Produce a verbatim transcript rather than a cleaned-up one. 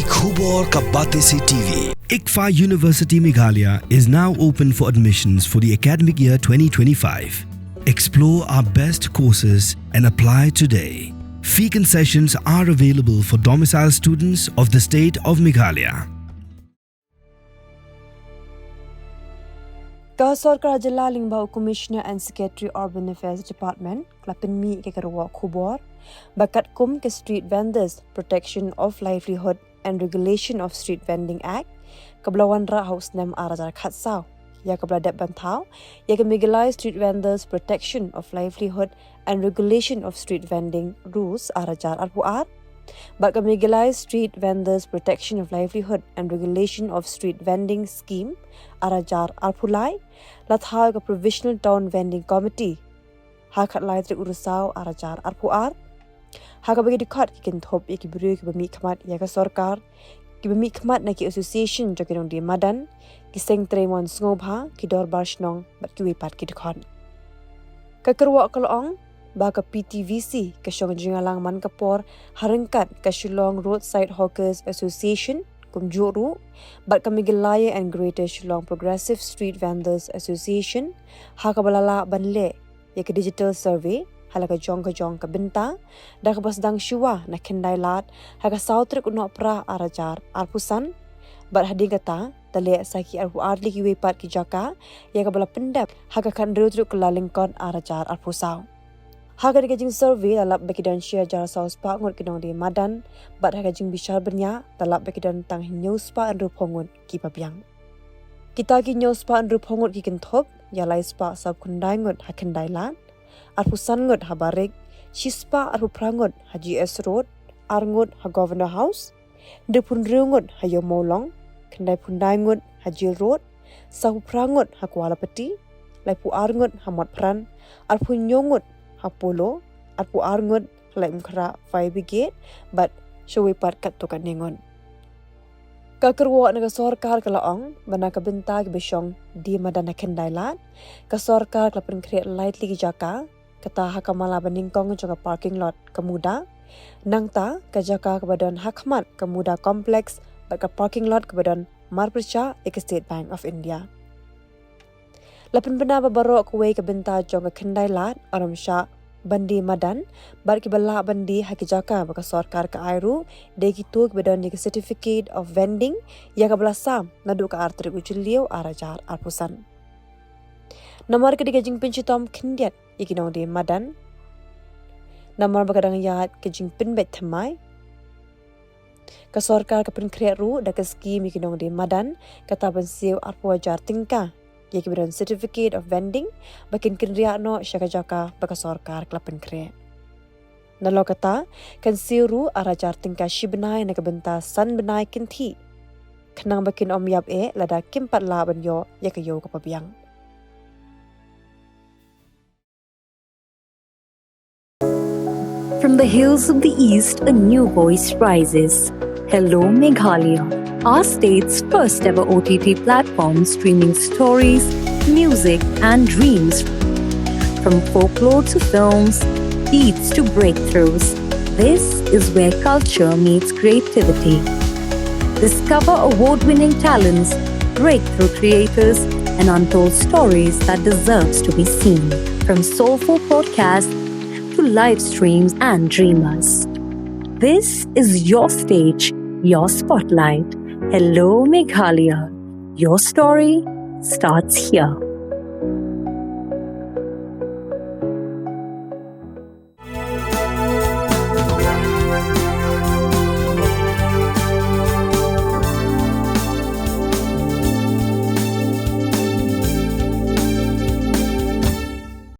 Khubor ka Batesi T V. ICFAI University Meghalaya is now open for admissions for the academic year twenty twenty-five. Explore our best courses and apply today. Fee concessions are available for domicile students of the state of Meghalaya. Ka Sorkar Jylla lyngba u Commissioner and Secretary Urban Affairs Department ka la pynmih ïa ka kyrwoh khubor ba katkum ka Street Vendors Protection of Livelihood and Regulation of Street Vending Act, kaba la wanrah ha u snem ar hajar khatsaw, ïa kaba la dep ban thaw ïa ka Meghalaya Street Vendors Protection of Livelihood and Regulation of Street Vending Rules ar hajar arphew ar bad ka Meghalaya Street Vendors Protection of Livelihood and Regulation of Street Vending Scheme ar hajar arphew lai, la thaw ïa ka Provisional Town Vending Committee ha khatlai tarik u Risaw ar hajar arphew ar, ha kaba ki dkhot ki kynthup ïa ki briew kiba mihkhmat ïa ka sorkar, kiba mihkhmat na ki association jong ki nongdie madan, ki seng trei mon sngewbha, ki dorbar shnong bad kiwei pat ki dkhot. Ka kyrwoh ka la ong ba ka P T V C ka shong jingïalang man ka por ha ryngkat ka Shillong Roadside Hawkers Association kumjuh ruh bad ka Meghalaya and Greater Shillong Progressive Street Vendors Association ha kaba la lah ban leh ïa ka digital survey ha la ka jong ka jong ka bynta, da kaba sdang shuwa na Khyndailad ha ka saw tarik u Nohprah ar hajar arphew san bad hadien kata da leh sa ki arphew ar tylli kiwei pat ki jaka, ïa kaba la pyndep ha ka khathynriew tarik u Kyllalyngkot ar hajar arphew saw. Ha kane ka jingsurvey la lap ba ki don shi hajar saw spah ngut ki nongdie madan bad ha ka jingbishar bniah la lap ba ki don tang hynñiew spah hynriewphew ngut kiba biang. Kita ki hynñiew spah hynriewphew ngut ki kynthup ïa lai spah sawphew khyndai ngut ha Khyndailad, arphew san ngut ha Barik, shi spah arphew phra ngut ha G S Road, ar ngut ha Governor House, hynriewphew hynriew ngut ha Ïewmawlong, khyndaiphew khyndai ngut ha Jail Road, sawphew phra ngut ha Kualapati, laiphew ar ngut ha Motphran, arphew hynñiew ngut ha Polo, arphew ar ngut ha Laitumkhrah Fire Brigade bad shawei pat katto katne ngut. Ka kyrwoh na ka sorkar ka la ong ba na ka bynta kiba shong die madan ha Khyndailad, ka sorkar ka la pynkhreh lai tylli ki jaka, kata ha ka mala ba nyngkong jong ka parking lot ka MUDA, nangta ka jaka kaba don ha khmat ka MUDA Complex bad ka parking lot kaba don marpyrshah ïa ka State Bank of India. La pynbna ba baroh kawei ka bynta jong ka Khyndailad ym shah ban die madan bad kiba lah ban die ha ki jaka ba ka sorkar ka ai ruh dei kito kiba don ïa ka Certificate of Vending, ïa kaba la sam naduh ka ar tarik u Jylliew ar hajar arphew san. Namar ka dei ka jingpynshitom khyndiat ïa ki nongdie madan, namar ba ka dang ïaid ka jingpynbeit thymmai, ka sorkar ka pynkhreh ruh da ka skhim ïa ki nongdie madan, kata ban siew arphew hajar tyngka ïa kiba don Certificate of Vending ba kin kynriah noh sha ka jaka ba ka sorkar ka la pynkhreh. Nalor kata, kan siew ruh ar hajar tyngka shi bnai na ka bynta san bnai kynthih, khnang ba kin ym ïap eh lada kim pat lah ban ïoh ïa ka ïew kaba biang. From the hills of the East, a new voice rises. Hello, Meghalaya, our state's first ever O T T platform streaming stories, music, and dreams. From folklore to films, beats to breakthroughs, this is where culture meets creativity. Discover award winning talents, breakthrough creators, and untold stories that deserves to be seen. From soulful podcasts to live streams and dreamers. This is your stage, your spotlight. Hello, Meghalaya. Your story starts here.